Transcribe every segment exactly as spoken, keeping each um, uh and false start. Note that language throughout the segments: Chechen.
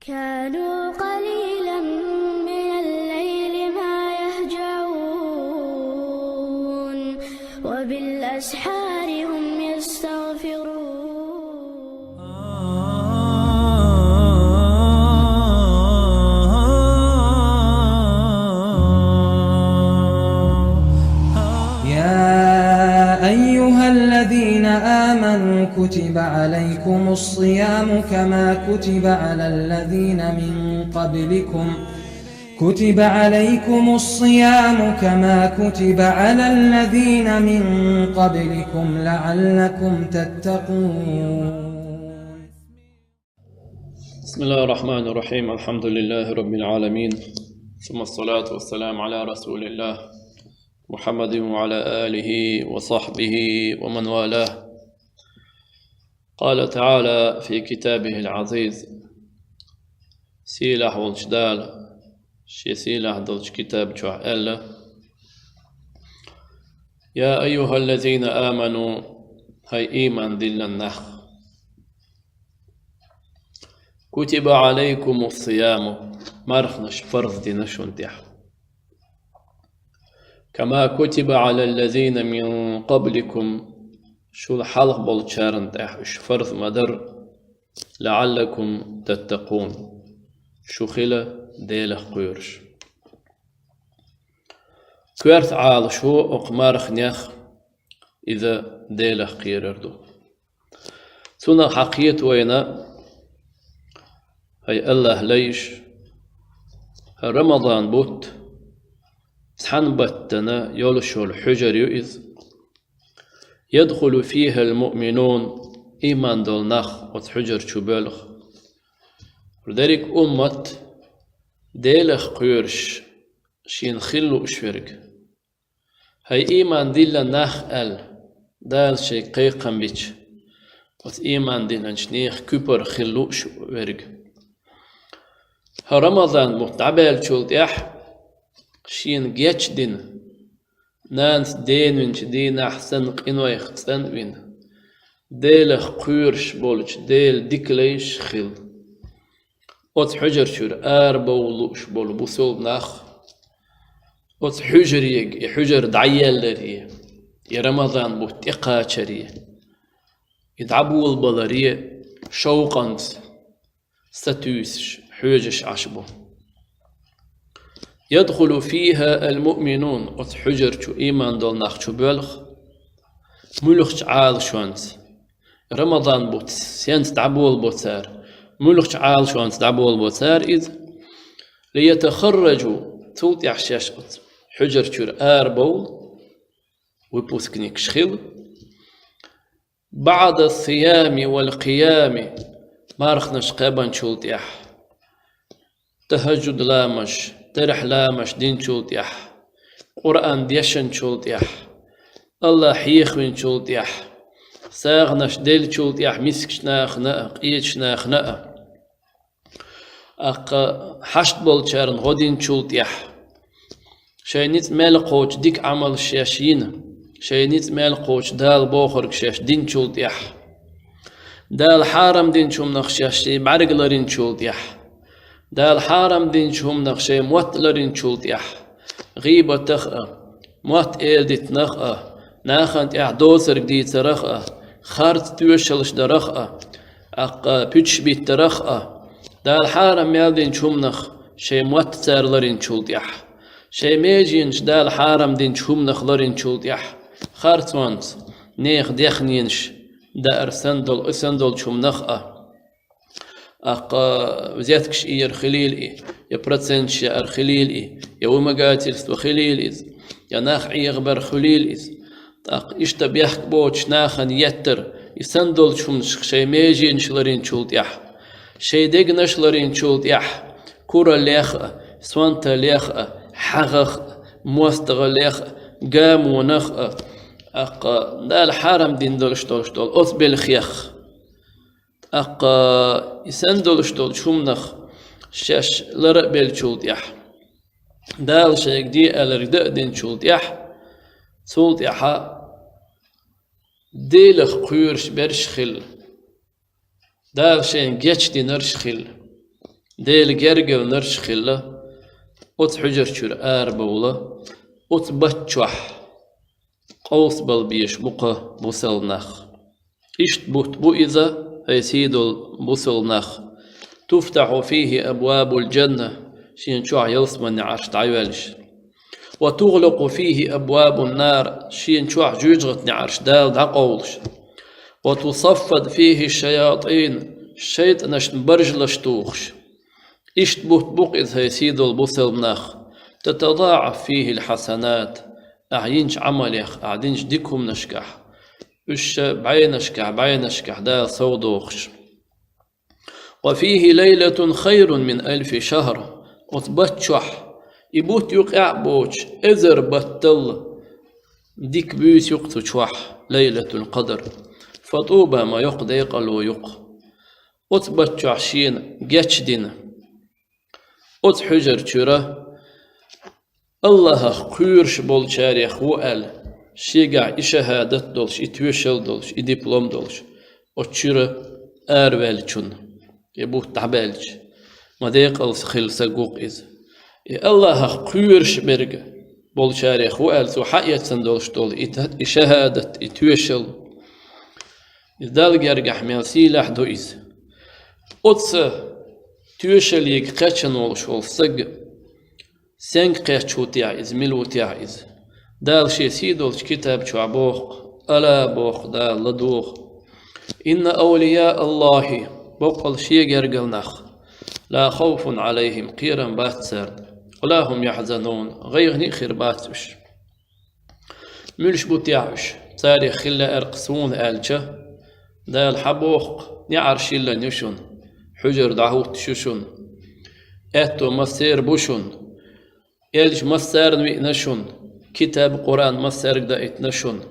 كانوا قليلا من الليل ما يهجعون، وبالأسحار هم يستغفرون. يا أيها الذين آمنوا كتب عليكم الصيام كما كتب على الذين من قبلكم كتب عليكم الصيام كما كتب على الذين من قبلكم لعلكم تتقون. بسم الله الرحمن الرحيم. الحمد لله رب العالمين، ثم الصلاة والسلام على رسول الله محمد وعلى آله وصحبه ومن والاه. قال تعالى في كتابه العزيز. Сийлахь волчу Дала шен сийлахь долчу китаб чохь аьлла: يا أيها الذين آمنوا, хӀай ийман диллина нах, كتب عليكم الصيام, марханаш парз дина шуна тӀехь, كما كتب على الذين من قبلكم, шул хьалха болчарна тӀехь уьш парз ма дара, لعلكم تتقون, шу хила Делах кхоьруш. Коьрта Ӏалашо окху марханех иза Делах кхерар ду. Цунах хьакхета вайна, хӀай Аллахь лайш, хӀара Рамадан бутт цхьана баттана йолуш йолу хьуьжар ю иза. يدخل فيها المؤمنون, ийман долу нах оцу хьуьжар чу боьлху. Дерриг уммат Делах кхоьруш шена хила лууш верг. ХӀай ийман диллина нах аьлла, Дала шайга кхайкхам бича, оцу ийман диллинчу нехан куьпара хила лууш верг. ХӀара Рамадан бутт дӀабаьллачул тӀаьхьа шена гечдина, нанас денвинчу дийнахь санна къинойх цӀанвина, Делах кхоьруш болчу Делан дика лайш хила. Оцу хьуьжар чуьра арабовла лууш болу бусалба нах, оцу хьуьжарега и хьуьжар дӀаелларе, и Рамадан бутт тӀекхачаре, и дӀаболабаларе шовкъанца сатуьйсуш, хьоьжуш Ӏаш бу. يدخل فيها المؤمنون, оцу хьуьжар чу ийман долу нах чу боьлху, муьлхачу Ӏалашонца, Рамадан бутт сенца дӀаболабо цара, муьлхачу Ӏалашонца дӀаболабо цара иза, ليتخرجوا, цул тӀаьхьа шаьш оцу хьуьжар чуьра арабовла, выпускникаш хила, بعد الصيام والقيام, марханаш кхаьбначул тӀаьхьа, тахӀажжуд ламазаш, тарахь ламазаш динчул тӀаьхьа, Къуръан дешначул тӀаьхьа, Аллахь хьехавинчул тӀаьхьа, сагӀанаш деллачул тӀаьхьа мискачу нахана а, къечу нахана а, аккха хьашт болчарна гӀо динчул тӀаьхьа, шайн ницкъ мел кхочу дика Ӏамалш шаьш йина, шайн ницкъ мел кхочу Дала бохург шаьш динчул тӀаьхьа, Дала хьарам динчу хӀуманах шаьш шайн бӀаьрг ларинчул тӀаьхьа, Дала хьарам динчу хӀуманах шайн мотт ларинчул тӀаьхьа, гӀийбатах а, мотт эладитанах а, нахана тӀехь доцург дийцарах а, харц тоьшаллаш дарах а, аккха пуьташ биттарах а, Дала хьарам мел динчу хӀуманах шайн мотт цара ларинчул тӀаьхьа, шайн меженаш Дала хьарам динчу хӀуманах ларинчул тӀаьхьа, харцонца нехан дехненаш даар санна долу, и санна долчу хӀуманах а, аккха взяткаш ийар хилийла и, я проценташ яар хилийла и, я вымогательство хилийла иза, я нах Ӏехабар хилийла иза. ТӀаккха иштта бехк боцуш нахана еттар, и санна долчу хӀуманашка шайн меженаш ларинчул тӀаьхьа, шайн дегнаш ларинчул тӀаьхьа, кураллех а, сонталлех а, хьагӀах а, мостагӀаллех а, гамонах а, аккха Дала хьарам дина долуш долуш долу оцу белхех. ТӀаккха и санна долуш долчу хӀуманах шаьш лара а беллачул тӀаьхьа, Дала шайга де аьлларг дан а динчул тӀаьхьа, цул тӀаьхьа Делах кхоьруш берш хилла, Дала шайна гечдинарш хилла. Дела гергара нарш хилла, оцу хьуьжар чуьра арабовла, оцу бутт чохь къовсабала безаш бу-кх бусалба нах. Иштта бутт бу иза, хӀай сийдолу бусалба нах: «Туфтахьу фийхи абвабул-джанна», шена чохь ялсаманин неӀарш дӀайоьллуш. «Ва тугӀлакъу фийхи абвабун-нар», шена чохь жоьжахатин неӀарш Дала дӀакъовлуш. «Ва тусаффаду фийхи шаятӀин», шайтӀанашна баржалаш тухуш. Иштта бутт бу-кх иза, хӀай сийдолу бусалба нах: «ТатадаӀафу фийхил-хьасанат», ахь йинчу Ӏамалех, ахь динчу дика хӀуманашкахь, уьш ша бӀеннашкахь, бӀеннашкахь Дала сов дохуш. «Ва фийхи лайлатун хайрун мин алфи шахр», оцу бутт чохь, и бутт юкъахь а боцуш, эзар баттал дика буьйса ю-кх цу чохь, Лайлатул-Къадр. «Фатуба», ма йоккха декъало ю-кх оцу бутт чохь шена гечдина, оцу хьуьжар чуьра Аллахах кхоьруш болчарех ву аьлла, шегахь и шахӀадат долуш, и тоьшалла долуш, и диплом долуш, оцу чуьра араваьллачунна, и бутт дӀабаьлча, ма декъалца хилла саг ву-кх иза. И Аллахах кхоьруш берг болчарех ву аьлла, цо хьаэцна долуш долу и та-, и шахӀадат, и тоьшалла. Иза Далла гергахь мел сийлахь ду иза. Оцу тоьшаллига кхаьчна волуш волу саг, сенга кхаьчна ву техьа иза, мила ву техьа иза? Дала Шен сийдолчу китаб чохь боху-кх: «Ала», боху Дала, «ладогӀа: инна авлияа Аллахи», боккъал Шен гергара нах, «ла хавфун Ӏалайхим», кхерам бац царна, «ва ла хум яхьзанун», гӀайгӀане а хир бац уьш. Муьлш бу техьа уьш? Царех хила лаьара-кх суна аьлча, Дала хьан боху-кх: неӀарш йиллина ю шуна, хьуьжар дӀахӀуттуш ю шуна, аьтто массеран бу шуна, элча массарна виъна шуна, китаб, Къуръан массаьрга даийтина шуна.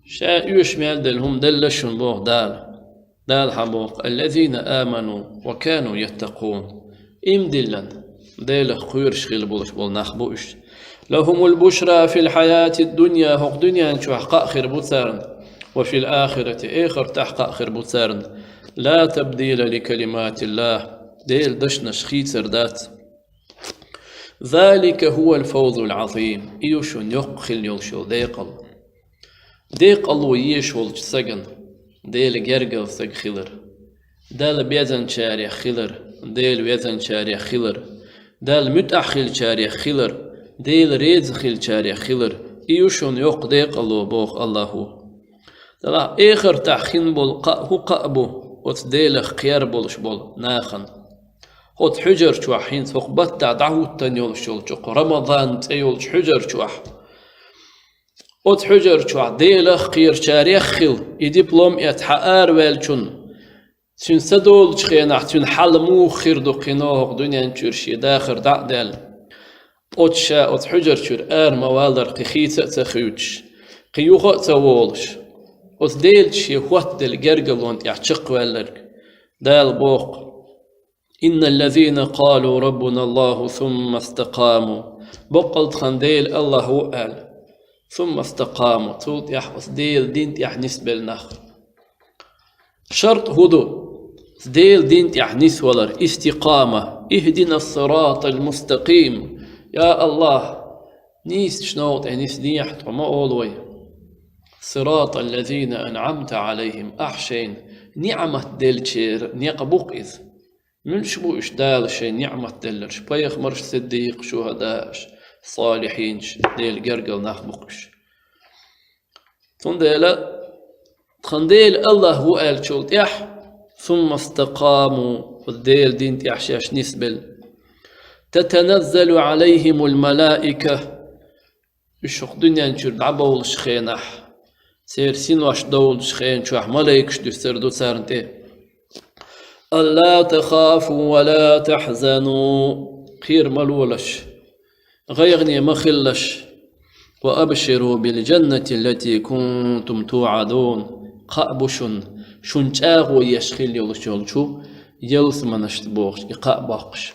Ша оьшуш мел делла хӀума делла шуна, боху Дала. Дала хьан боху: «Аллазина аману ва кану яттакъун». Иман диллина, Делах кхоьруш хилла болуш болу нах бу уьш. «Лахумул бушра фил хьаятид дунья», хӀокху дуьнен чохь кхаъ хир бу царна, «ва фил ахирати», эхартахь кхаъ хир бу царна. «Ла табдила ли калиматиллахь», Делан дашнаш хийцар дац. «Залика хӀувал фавзул Ӏазим», и ю шуна йоккха хилла йолуш йолу декъал. Декъало езаш волчу сагана Делан гергара саг хилар, Далла безначарех хилар, Дела везначарех хилар, Далла муьтӀахь хилчарех хилар, Дела реза хилчарех хилар, и ю шуна йоккха декъало, боху Аллахо. Делахь эхартахь хин болу кхаъ хӀун кхаъ бу оцу Делах кхер болуш болу нахана? Оцу хьуьжар чохь, хӀинца хӀокху баттахь дӀахӀуттан йолуш йолчу, хӀокху Рамадан цӀе йолчу хьуьжар чохь, оцу хьуьжар чохь Делах кхерачарех хила, и диплом эцна хьан араваьллачунна, цуьнан са долучу хенахь цуьнан хьал муха хир ду кхин а, хӀокху дуьнен чуьра шен дахар дӀа а даьлла, оцу ша оцу хьуьжар чуьра ара ма валлара кхин хийца а ца хуьйцуш, кхин юха а ца волуш, оцу Делаца шен хӀоттаделла гергарлонна тӀехь чекхваьлларг. Дала боху: «Инналлазина къалу раббуна Аллаху сумма стакъаму». Боккъал тхан Дела Аллах ву аьлла. «Сумма стакъаму», цул тӀаьхьа оцу Делан дин тӀехь нисбелла нах. Шарт хӀун ду Делан дин тӀехь нисвалар? Истикъама. «Ихдина ссиратал мустакъим». Я Аллах, нийсачу новкъа тӀе нисдехьа тхо ма олу вай. «Сиратал лазина анъамта Ӏалайхим», ахь шайна ниӀмат деллачеран некъ бу-кх иза. Муьлш бу уьш Дала шайн ниӀмат делларш? Пайхамарш, сиддикъаш, шухӀадааш, солихьинаш, Делан гергара нах бу-кх уьш. Цундела тхан Дела Аллах ву аьллачул тӀаьхьа, «сумма стакъаму», Делан дин тӀехь шаьш нисбелла. «Татаназзалу Ӏалайхимул малаика». Уьш хӀокху дуьнен чуьра дӀабовлучу хенахь, церан синош довлучу хенан чохь малайкаш дуьсур ду царна тӀе: «Алла тахафу ва ла тахзану», кхера ма лолаш, гӀайгӀане ма хилалаш, «ва абширу бил джаннати ллати кунтум туъадун», кхаъ бу шуна, шуна чӀагӀо еш хилла йолуш йолчу ялсаманашца бохуш, и кхаъ боккхуш.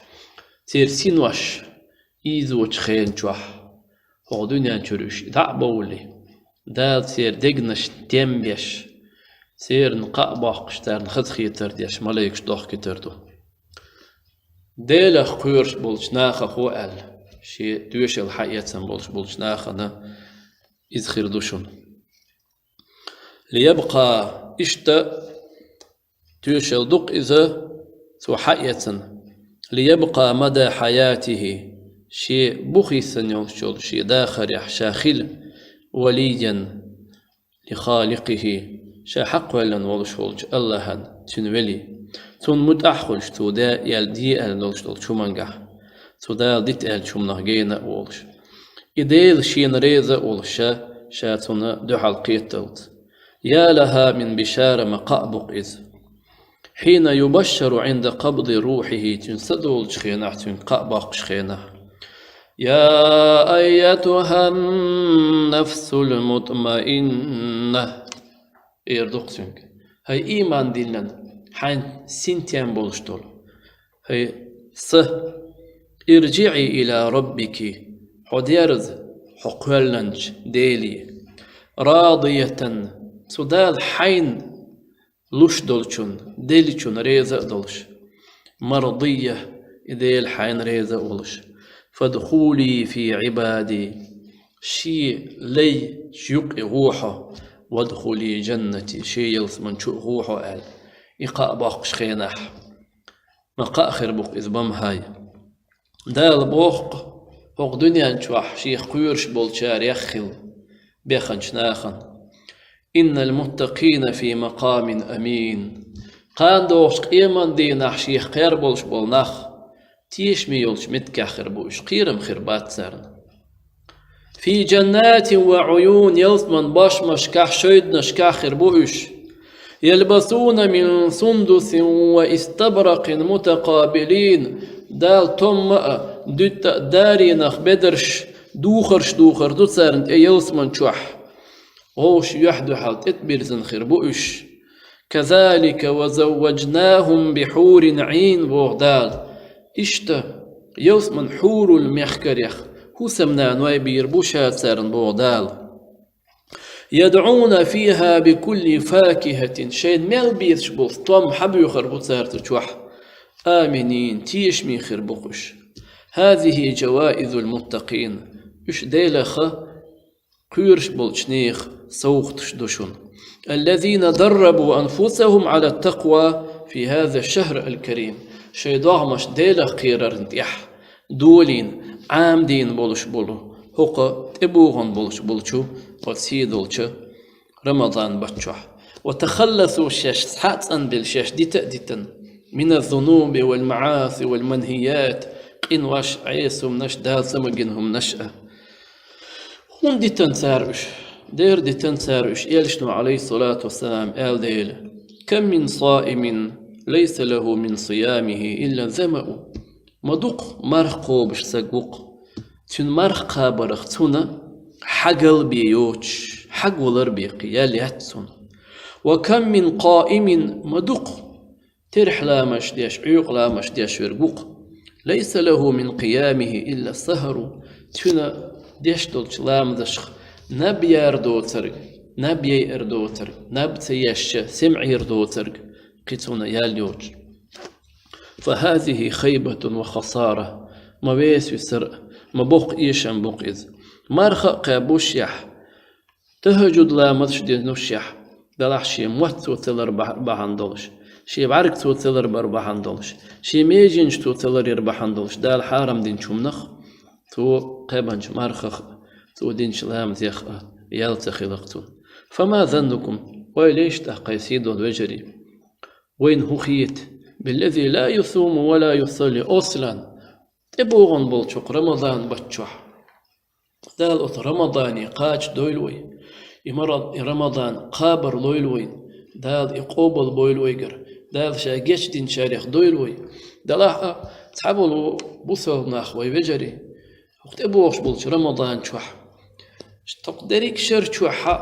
Церан синош ийзочу хенан чохь, хӀокху дуьнен чуьра уьш дӀа а бовлий, Дала церан дегнашна тем беш, церан кхаъ боккхуш, царна хазахетар деш малайкаш дохкуьйтур ду. Делах кхоьруш болчу нахах ву аьлла, шен тоьшалла хьаэцна болуш болчу нахана иза хир ду шуна. Лиябкъа, иштта тоьшалла ду-кх иза, цо хьаэцна, лиябкъа мада хьаятихӀи, шен бух йисина йолчу шен дахарехь ша хила, валийян лихаликъихӀи, ша хьакхоьллина волуш волчу АллахӀан, цуьнан вели. Цунна муьтӀахь хуьлуш, цо де аьлла, де аьлла долуш долчу хӀумангахь, цу Дала дита аьллачу хӀуманах гена а волуш. И Дела шена реза а волуш ша, ша цунна дуьхьал кхеталц. Я лахӀа мин бишара, ма кхаъ бу-кх иза. Хьина юбашшару Ӏинда къабди рухьихӀи, цуьнан са долучу хенахь, цуьнга кхаъ боккхуш хенахь. Я айятухӀан нафсул мутмаинна, эр ду-кх цуьнга. ХӀай ийман диллина, хьайн синтем болуш долу. ХӀай са, иржиӀи ила раббики, хьо дерза, хьо кхоьллинчу Деле. Радиятан, цу Дала хьайна луш долчун, деллачун реза а долуш. Мардийя, и Дела хьайна реза а волуш. Фадхули фи Ӏибади, шен лайчу юкъе гӀо хьо, вадхули жаннати, шен ялсамани чу а гӀо хьо аьлла, и кхаъ боккхуш хенахь. Ма кхаъ хир бу-кх иза бамхьай. Дала боху-кх хӀокху дуьнен чохь шех кхоьруш болчарех хилла беханчу нахана: «Иннал муттакъина фи макъамин амин». Кхана догӀучу къеман дийнахь шех кхер болуш болу нах тешаме йолчу меттигехь хир бу уьш, кхерам хир бац царна. «Фи жаннатин ва Ӏуюн», ялсаман бошмашкахь, шайданашкахь хир бу уьш. «Ялбасуна мин сундусин ва истабракъин мутакъабилин». Дала томма а, дуьтта а дарийнах бедарш, духарш духар ду царна тӀе ялсаман чохь. ГӀовш юьхь-дуьхьал тӀетӀабирзина хир бу уьш. «Казалика ва завважнахум би хьурин Ӏин», боху Дала. Иштта, ялсаман хьурул мехкарех хӀусамнаной бийр бу ша царна, боху Дала. «ЯдӀуна фиха би кулли факихатин», шайна мел безаш болу стом хьабоьхур бу цара цу чохь. «Аминин», тешаме хир бу-кх уьш. «Хазихи жаваизул муттакъин», уьш Делаха кхоьруш болчу нехан совгӀаташ ду шуна. «Аллазина даррабу анфусахум Ӏала такъва фи хаза шахр аль-карим». Шайн догӀмаш Делах кхерарна тӀехь долийна, Ӏамадийна болуш болу, хӀокху тӀебогӀун болуш болчу, оцу сий долчу Рамадан баттахь. «Ва тахалласу», шаьш схьа а цӀанбелла, шаьш дита а дитина, «мина зунуби вал маӀаси вал манхият», къинош, Ӏеса хӀуманаш, Дала ца магийна хӀуманаш а. ХӀунда дитина цара уьш? Дера дитина цара уьш, элчано, Ӏалайхиссалату вассалам, аьлла дела: «Кам мин саимин лайса лаху мин сиямихи илла замау». Ма дукха марха кхобуш стаг ву-кх, цуьнан марха кхабарах цунна хьагал бен йоцуш, хьагвалар бен кхин ял яц цунна. «Ва кам мин къаимин», ма дукха терхьламаш деш, Ӏуьйкъламаш деш верг ву-кх, «лайса лаху мин къиямихи илла сахару», цуьнан деш долчу ламазашха наб яр доцург, наб яйар доцург, наб ца ешча, сема Ӏийр доцург, кхин цунна ял йоцуш. «Фа хазихи хайбатун ва хасара», ма весвисар а, ма боккха эшам бу-кх иза. Марха а кхаьбушшехь, тахӀажуд ламазаш динушшехь, делахь шен мотт цо ца лар бахьана долуш, шен бӀаьрг цо ца лар бар бахьана долуш, шен меженаш цо ца ларъяр бахьана долуш, Дала хьарам динчу хӀуманах, цо кхаьбанчу мархах, цо динчу ламазех а ял ца хилар цунна. «Фама заннукум», ойла йийша тӀаккха, хӀай сий долу вежарий. Вайна хӀун хета, «биллази ла ясуму ва ла юсалли аслан», тӀебогӀун болчу хӀокху Рамадан баттахь. Дала оцу Рамадане кхача дойла вай. И мара-, и Рамадан кхабар лойла вайна. Дала и къобал бойла вайгара. Дала ша гечдинчарех дойла вай. Делахь а цхьаболу бусалба нах, вай вежарий, хӀокху тӀебогӀуш болчу Рамадан чохь, тӀаккха дерриг шар чохь а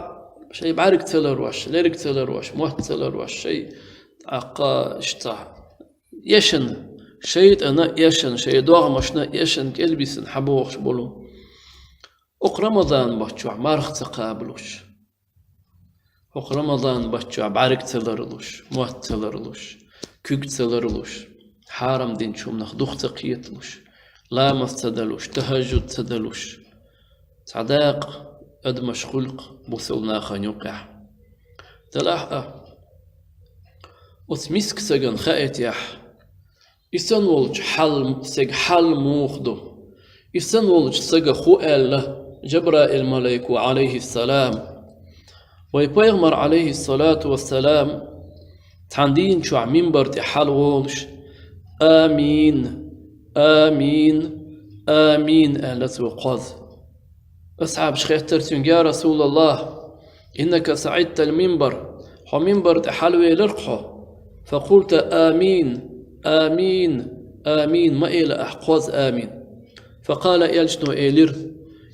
шайн бӀаьрг ца ларош, лерг ца ларош, мотт ца ларош, шайн тӀаккха иштта эшна, шайтӀана эшна, шайн догӀмашна эшна, кӀелбисина хьабогӀуш болу. ХӀокху Рамадан баттахь марха ца кхабалуш, хӀокху Рамадан баттахь бӀаьрг ца ларалуш, мотт ца ларалуш, куьг ца ларалуш, хьарам динчу хӀуманах дух ца кхеталуш, ламаз ца далуш, тахӀажжуд ца далуш, цхьа дакъа адамаш хуьлу-кх бусалба нахана юкъехь. Делахь а, оцу миска сагана хаийтахь, и санна волчу хьал, сага хьал муха ду? И санна волчу сага хӀун аьлла Жабраил-малайко, Ӏалайхиссалам? Вай пайхамар, Ӏалайхиссалату вассалам, цхьана дийнна чохь минбар тӀе хьалаволуш: «Амин, амин, амин», – аьлла цо кхозза. Асхьабаша хаьттира цуьнга: «Я Расулаллах, иннака саӀидтал минбар, хьо минбар тӀе хьалавелира-кх хьо. Факъулта: амин, амин, амин, ма эла ахь кхозза амин». Факъала, элчано элира: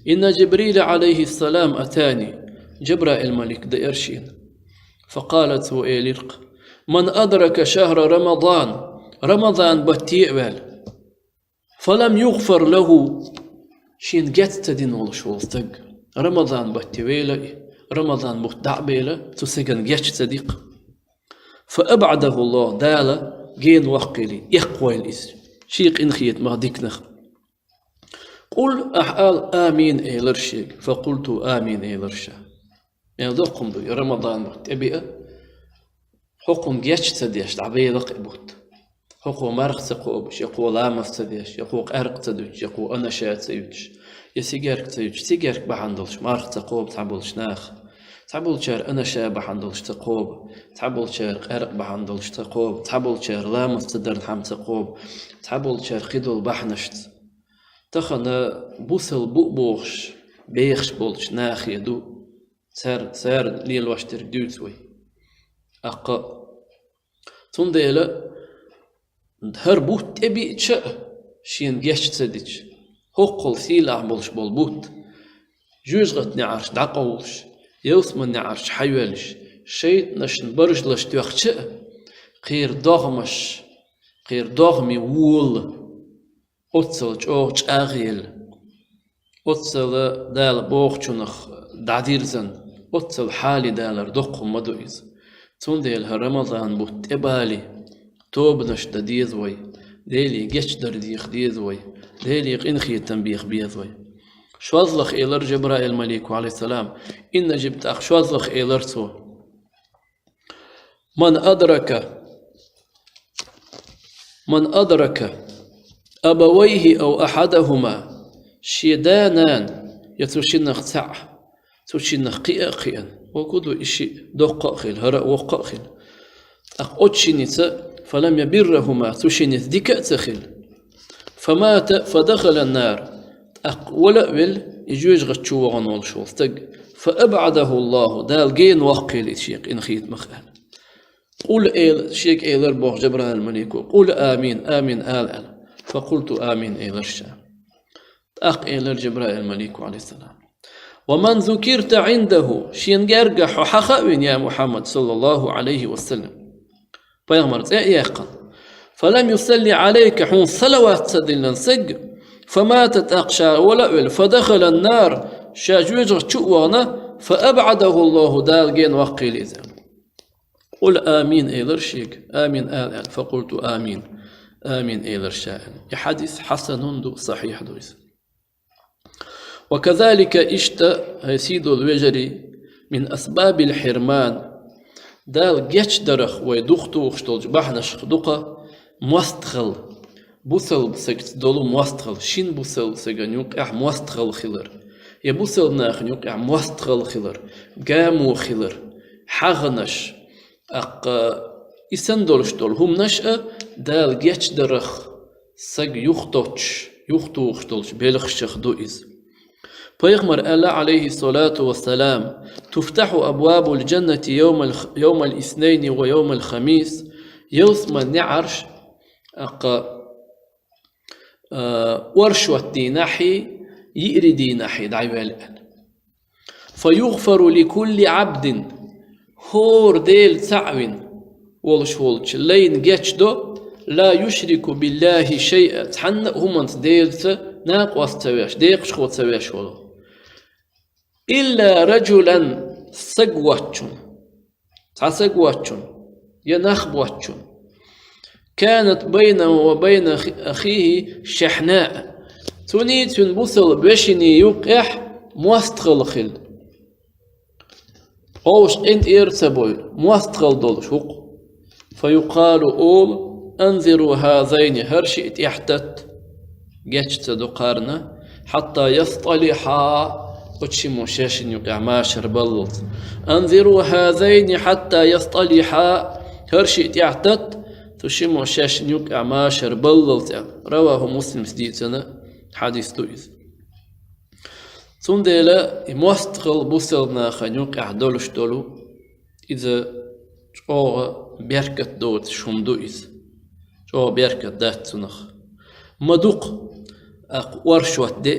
«Инна Жибрила, Ӏалайхиссалам, атани». Жабраил-малик деара шена. Факъала, цо элира-кх: «Ман адрака шахра Рамадан, Рамадан батте а ваьлла, фалам югфар лаху, шена геч ца дина волуш волу стаг, Рамадан батте вела и, Рамадан бутт дӀа а бела, цу стагана геч ца ди-кх, фа абӀадаху Аллах, Дала гена ваккхийла, эккхавойла иза шен къинхетамах, диканах. Къул, ахь ала, амин», – элира шега. Факъулту, амин элира ша. Мел доккха хӀума ду и Рамадан бутт тӀебеа, хӀокхунна геч ца деш дӀабелакх и бутт. ХӀокхо марха ца кхобуш, я кхо ламаз ца деш, я кхо къаьркъа ца дуьтуш, я кхо анаша ца юьтуш, я сигерка ца юьтуш, сигерка бахьана долуш марха ца кхобу цхьаболчу наха. Цхьаболчара анаша бахьана долуш ца кхобу, цхьаболчара къаьркъа бахьана долуш ца кхобу, цхьаболчара ламаз ца дарна хьама ца кхобу, цхьаболчара кхидолу бахьанашца. Тахана бусалба бу а бохуш, бехаш болчу нахе ду, цара, цара лелош дерг дуьйцу вай. Аккха а. Цундела хӀара бутт тӀебиъча а, шена геч ца дича, хӀоккхул сийлахь болуш болу бутт, жоьжахатин неӀарш дӀакъовлуш, ялсаманин неӀарш хьайоьллуш, шайтӀанашна баржалаш тоьхча а, кхеран догӀмаш, кхеран догӀмийн вола, оццул чӀогӀа чӀагӀъелла, оццул Дала бохучунах дӀадирзина, оццул хьале далар доккха хӀума ма ду иза. Цундела хӀара Рамазан бутт тӀебале, тобанаш дан деза вай, Деле гечдар деха деза вай, Деле къинхетам беха беза вай. ШозлагӀа элира Жабраил-малико, Ӏалайхиссалам, инна жиб тӀаккха шозлагӀа элира цо: «Ман адрака, ман адрака абавайхи ау ахьадахума», шен да-нана, я цу шиннах цхьаъ, цу шиннах кхиъ а кхиъна, вокху ду и шиъ, доккха а хила, хӀара а воккха а хила. ТӀаккха оцу шинница, «фалам ябиррахума», цу шинница дика а ца хила. «Фамата фадахалан нар», тӀаккха вала а велла, и жоьжахати чу вахана волуш волу стаг. «Фаабъадаху Аллаху», Дала гена воккхийла иза шен къинхетамах аьлла. «Къул», эл, шега элира боху Жабраил-малико: «Къул амин, амин ала», аьлла. «Факъулту амин», элира ша. ТӀаккха элира Жабраил-малико, Ӏалайхиссалам: «Ва ман зукирта Ӏиндаху», шена гергахь хьо хьахавина, я Мухьаммад, саллаллаху Ӏалайхи ва саллам, пайхамар цӀе а яьккхина, «фалам юсалли Ӏалайка», хьуна салават ца диллина саг, «фамата», тӀаккха ша вала а велла, «фадахалан нар», ша жоьжахати чу а вахана, «фаабъадаху Аллаху», Дала гена воккхийла иза. «Къул амин», элира шега, «амин ала», аьлла. «Факъулту амин, амин», элира ша, аьлла. И хьадис хьасанун ду, сахьихь ду иза. «Ва казалика», иштта, хӀай сийдолу вежарий, «мин асбабил хьирман», Дала гечдарах вай духтухуш долчу бахьанашах ду-кха мостагӀалла, бусалба сагца долу мостагӀалла, шина бусалба сагана юкъехь мостагӀалла хилар, я бусалба нахана юкъехь мостагӀалла хилар, гамо хилар, хьагӀанаш, тӀаккха и санна долуш долу хӀуманаш а Дала гечдарах саг юхатоттуш, юхатухуш долчу белхашах ду иза. Пайхамар аьлла, Ӏалайхиссалату вассалам: «Туфтаху абвабул джаннати йовмал, йовмал иснайни ва йовмал хамис», ялсаманин неӀарш, тӀаккха, а, оршот дийнахьий, йиъри дийнахьий дӀайоьллу. «Фа югфару ли кулли Ӏабдин», хӀора Дела цхьаъ вина волуш волчу лайна гечдо, «ла юшрику биллахи шайъа», цхьанна а хӀуманца Делаца накъост ца веш, декъашхо ца веш волу. «Илла раджулан», саг воцчунна, цхьа саг воцчунна, я нах боцчунна, كانت بينه وبين أخيه شحناء. Цуний цуьн бусалба вешиний юккъехь мостагӀалла хилла. Къовш къинтӀера а ца бовла, мостагӀалла долуш ву-кх. فيقال, олу: أنظروا هذين, хӀара шиъ тӀехь татта. Геч ца до кхарна, حتى يصطلحا, оцу шиммо шайшинна юкъехь машар баллалц. أنظروا هذين حتى يصطلحا, хӀара шиъ тӀехь татта, цу шиммо шайшинна юкъехь машар баллалц аьлла. رواه مسلم, дийцина хьадис ду иза. Цундела и мостагӀалла бусалба нахана юкъехь долуш долу, иза чӀогӀа беркат доцуш хӀума ду иза. ЧӀогӀа беркат дац цунах. Ма дукха, аккха, оршот де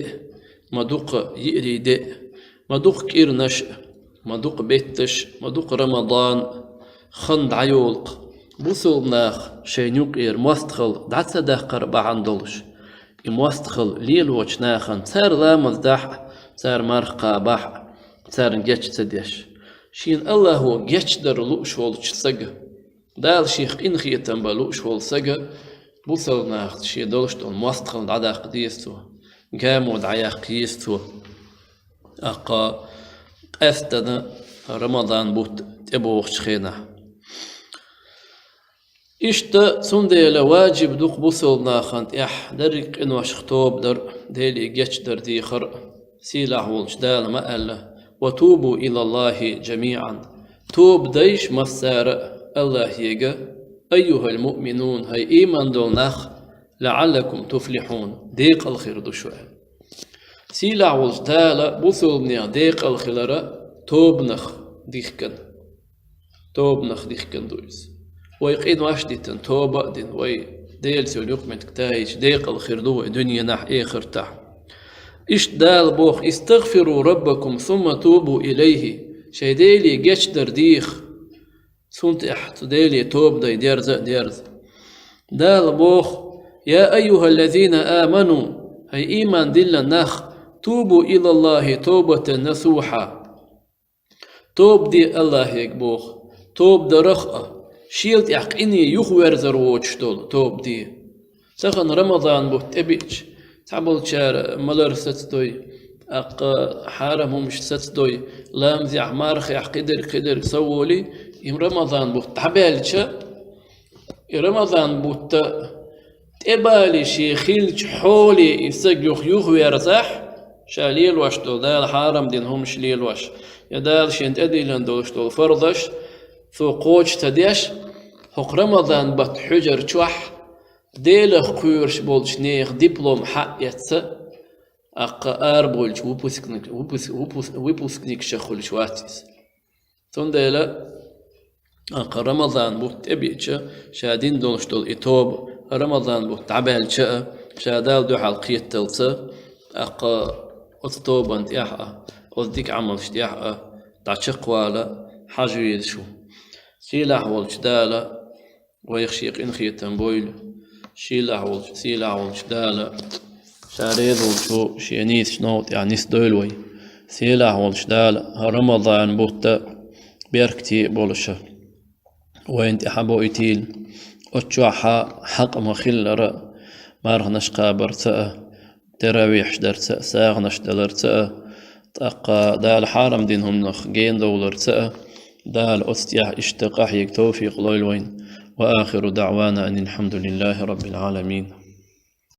а, ма дукха йиърий де а, ма дукха кӀирнаш а, ма дукха бетташ а, ма дукха Рамадан а, хан дӀайолу-кх. Бусалба наха шайна юкъера мостагӀалла дӀа ца даккхар бахьана долуш, и мостагӀалла лелочу нахана цара ламаз дахь а, цара марха кхабахь а, царна геч ца деш, шена АллахӀо гечдар лууш волчу сага, Дала шех къинхетам бан лууш волу сага, бусалба нахаца шен долуш долу мостагӀалла дӀадаккха деза цо, гамо дӀаяккха еза цо. Аккха, къаьсттина Рамадан бутт тӀебогӀучу хенахь. Иштта цундела ваджиб ду-кх бусалба нахана тӀехь дерриг къиношах тоба дар, Деле гечдар дехар. Сийлахь волчу Дала ма аьлла: وتوبوا إلى الله جميعا, тоба дайша массара а АллахӀега, أيها المؤمنون, хӀай ийман долу нах, لعلكم تفلحون, декъала хир ду шу аьлла. Сийлахь волчу Дала бусалбанех декъала хилар тобанах дихкина. Тобанах дихкина ду иза. Вай къинош а дитина, тоба а дина, вай Делаца йолу юкъаметтиг тайича, декъала хир ду вай дуьненахь а, эхартахь а. Иштта Дала боху: استغفروا ربكم ثم توبوا إليه, шайн Деле гечдар деха, цунна тӀехь цу Деле тоба дай дерза а дерза. Дала боху: يا أيها الذين آمنوا, хӀай ийман диллина нах, توبوا إلى الله توبة نصوحا, тоба де АллахӀега боху, тоба дарах а, шел тӀехь къине юхаверзар воцуш долу тоба де. Тахана Рамадан бутт тӀебиъча, цхьаболчара малар сацадой, аккха, хьарам хӀумаш сацадой, ламазехь, мархехь кхидерг, кхидерг саволи, и Рамадан бутт дӀабаьлча, и Рамадан бутт тӀебали шен хиллачу хьоле и саг юха юхаверзахь, ша лелош долу, Дала хьарам дина хӀумаш лелош, я Дала шена тӀедиллина долуш долу фарзаш цо кхочуш ца деш, хӀокху Рамадан баттан хьуьжар чохь Делах кхоьруш болчу нехан диплом хьаэцна, аккха, арабовлучу выпускник-, выпуск-, выпуск-, выпускникашах хуьлуш вац иза. Цундела, аккха, Рамадан бутт тӀебиъча, ша дина долуш долу и тоба, Рамадан бутт дӀабаьлча а, ша Далла дуьхьал кхетталца, аккха, оцу тобанна тӀехь а, оцу дика Ӏамалшна тӀехь а дӀачекхвала хьажа везаш ву. Сийлахь волчу Дала вайх шен къинхетам бойла. Сийлахь волчу, сийлахь волчу Дала ша реза волчу шен нийсачу новкъа тӀехь нисдойла вай. Сийлахь волчу Дала Рамадан бутт беркате а болуш вайна тӀехь а боуьйтийла. Оцу чохь хьакъ ма-хиллара, марханаш кхабарца а, таравихьаш дарца а, сагӀанаш даларца а, тӀаккха Дала хьарам дина хӀуманах генадовларца а, Дала оцу тӀехь иштта къахьега товфикъ лойла вайна. وآخر دعوانا أن الحمد لله رب العالمين.